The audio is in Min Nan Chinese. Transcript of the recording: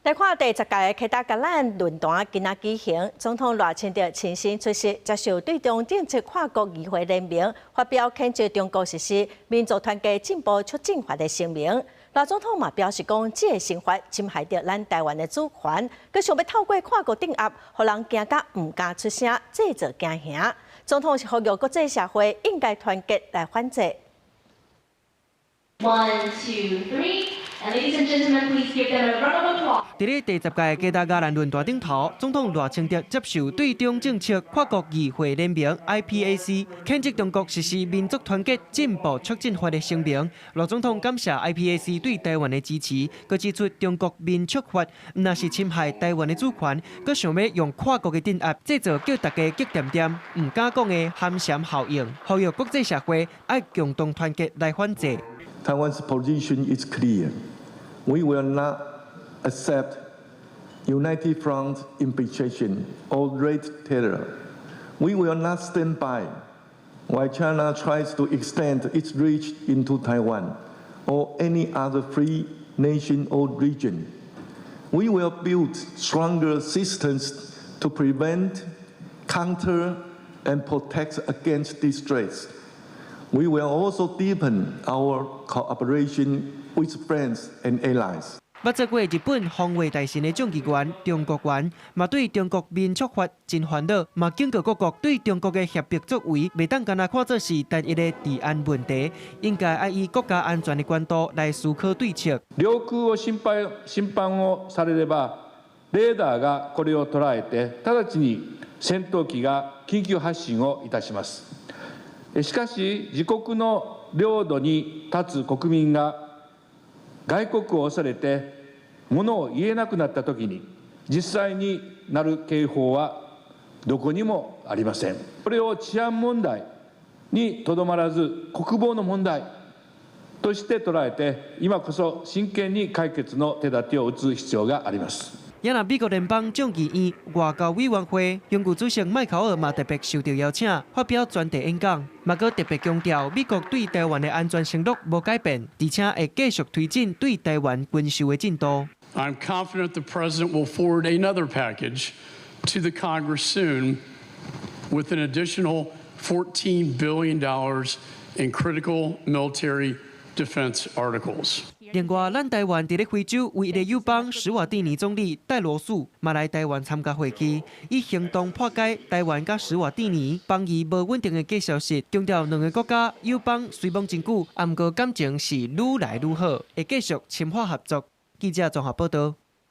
來看第十屆凱達格蘭論壇今仔舉行，總統賴清德親身出席，接受對中政策跨國議會聯盟發表譴責中國實施民族團結進步促進法的聲明。賴總統嘛表示講，這个新法侵害著咱台灣的主權，閣想欲透過跨國鎮壓，予人驚甲毋敢出聲，製造驚嚇。總統是呼籲國際社會應該團結來反制。 One, two, three, and ladies and gentlemen, please give them a round of applause. 佇咧第十屆凱達格蘭論壇頂頭，總統賴清德接受對中政策跨國議會聯盟 IPAC 譴責中國實施民族團結進步促進法的聲明。賴總統感謝 IPAC 對台灣的支持，閣指出中國民促法毋但是侵害台灣的主權，閣想欲用跨國的鎮壓，製造叫大家激恬恬，毋敢講的寒蟬效應，呼籲國際社會愛共同團結來反制。 Taiwan's position is clear. We will not accept United Front imposition or red terror. We will not stand by while China tries to extend its reach into Taiwan or any other free nation or region. We will build stronger systems to prevent, counter, and protect against these threats. We will also deepen our cooperation with friends and allies. 捌做過日本防衛大臣的眾議員中谷元，嘛對中國民促法真煩惱，嘛警告各國對中國的脅迫作為，袂當干焦看做是單一的治安問題，應該愛以國家安全的觀度來思考對策。領空を侵犯侵犯をされれば、レーダーがこれを捉えて、直ちに戦闘機が緊急発進をいたします。しかし、自国の領土に立つ国民が外国を恐れてものを言えなくなったときに、実際に鳴る警報はどこにもありません。これを治安問題にとどまらず、国防の問題として捉えて、今こそ真剣に解決の手立てを打つ必要があります。也若美國聯邦眾議院外交委員會榮譽主席麥考爾嘛特別受著邀請，發表專題演講，嘛閣特別強調美國對台灣的安全承諾無改變，而且會繼續推進對台灣軍售的進度。 I'm confident the president will forward another package to the Congress soon with an additional $14 billion in critical military defense articles. 另外，咱台灣佇咧非洲唯一的友邦史瓦蒂尼總理戴羅素嘛來台灣參加會議，以行動破解台灣佮史瓦蒂尼邦誼無穩定的假消息，強調兩個國家友邦雖罔真久，毋過感情是愈來愈好，會繼續深化合作。記者綜合報道。